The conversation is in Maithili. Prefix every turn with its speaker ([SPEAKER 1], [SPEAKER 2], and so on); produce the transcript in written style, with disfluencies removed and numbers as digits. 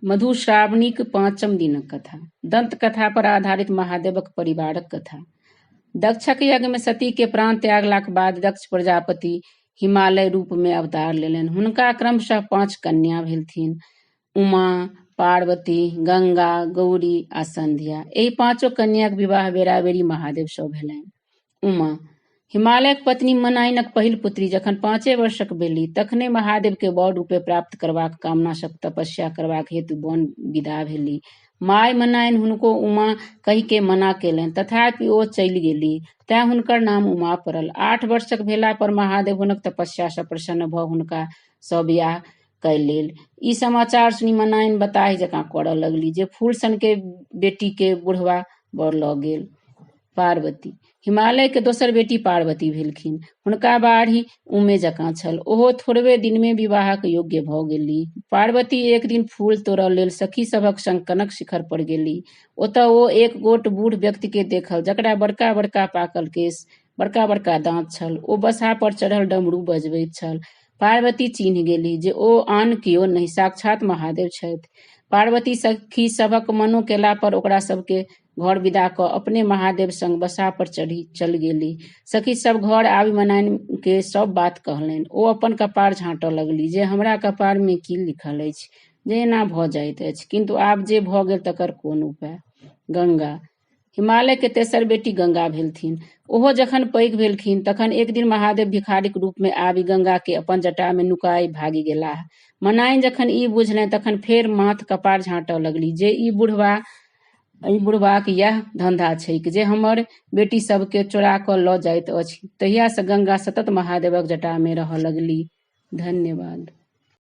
[SPEAKER 1] मधुश्रावणीक पाँचम दिनक कथा। दन्त कथा पर आधारित महादेवक परिवारक कथा। दक्षक यज्ञ मे सती के प्राण त्यागलाक बाद दक्ष प्रजापति हिमालय रूप मे अवतार लेलनि। हुनका क्रमशः 5 कन्या भेलथिन: उमा, पार्वती, गंगा, गौरी आ संध्या। एहि पाँचो कन्याक विवाह बेराबेरी महादेव सँ भेलनि। उमा हिमालयक पत्नी मनाइनक पहिल पुत्री जखन 5 वर्षक भेली तखने महादेव के वर रूपे प्राप्त करबाक कामना सँ तपस्या करबाक हेतु वन विदा भेली। माय मनाइन हुनको उमा कहि के मना केलनि, तथापि ओ चलि गेली, तें हुनकर नाम उमा पड़ल। 8 वर्षक भेला पर महादेव हुनक तपस्या सँ प्रसन्न भऽ हुनका सँ बियाह कय लेल। ई समाचार सुनि मनाइन बताहि जकाँ करऽ लगली जे फूल सन के बेटी के बुढ़वा वर लऽ गेल। पार्वती हिमालय के दोसर बेटी पार्वती भेलखिन। हुनका बाढ़ि उमे जकाँ छल। ओहो थोड़बे दिन मे विवाहक योग्य भऽ गेली। पार्वती एक दिन फूल तोड़ऽ लेल सखी सभक संग कनक शिखर पर गेली। ओतऽ ओ एक गोट बूढ़ व्यक्ति के देखल, जकरा बड़का बड़का पाकल केश, बड़का बड़का दाँत छल। ओ बसहा पर चढ़ल डमरू बजबैत छल। पार्वती चिन्ह गेली जे ओ आन केओ नहि, साक्षात महादेव छथि। पार्वती सखी सभक मनो केला पर ओकरा सबके घर विदा कऽ अपने महादेव संग बसहा पर चढ़ी चल गेली। सखी सब घर आबि मनाइन के सब बात कहलनि। ओ अपन कपार झाँटऽ लगली जे हमरा कपार मे की लिखल अछि जे एना भऽ जाइत अछि, किन्तु आब जे भऽ गेल तकर कोन उपाय। गंगा हिमालय के तेसर बेटी गंगा भेलथिन। ओहो जखन पैघ भेलखिन तखन एक दिन महादेव भिखारीक रूप मे आबि गंगा के अपन जटा मे नुकाय भागि गेलाह। मनाइन जखन ई बुझलनि तखन फेर माथ कपार झाँटऽ लगली जे ई बुढ़बाक यैह धंधा छैक जे हमर बेटी सबके चोरा कऽ लऽ जाइत अछि। तहिया सँ गंगा सतत महादेवक जटा मे रहऽ लगली। धन्यवाद।